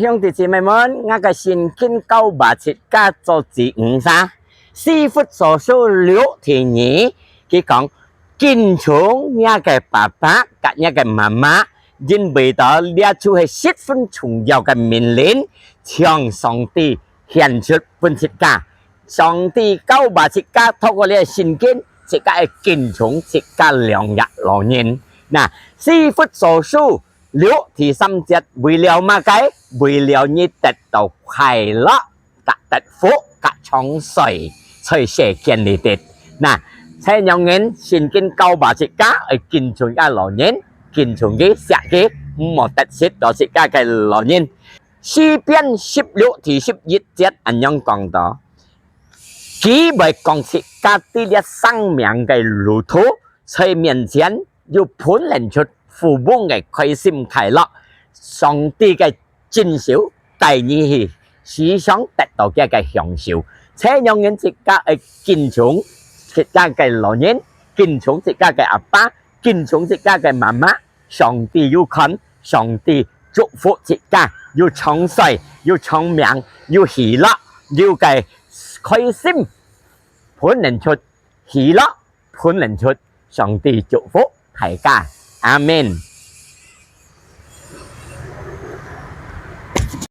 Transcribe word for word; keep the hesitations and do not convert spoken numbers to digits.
兄弟姊妹們，𠊎个聖經教𠊎自家做子女儕，以弗所書六第二，佢講：敬重你个爸爸佮你个媽媽，因為到這就係十分重要个命令，像上帝顯出分自家。上帝教𠊎自家透過這聖經，自家愛敬重自家兩个老人。那，以弗所書六第三節，為了麼个？為了你得到快樂，佮得福，佮長壽，在世間裡底。那，這樣人聖經教𠊎自家愛敬重个老人，敬重佢，惜佢，毋好得失到自家个老人。詩篇十六第十一節恁樣講到：佢會講自家在這生命个路途，在面前有分人出富翁个開心快樂。上帝个珍惜帶你去，時常得到佢个享受。這樣人自家愛敬重自家个老人，敬重自家个阿爸，敬重自家个媽媽。上帝有看，上帝祝福自家，有長壽，有長命，有喜樂，有个開心，分人出喜樂，分人出。上帝祝福大家，阿們。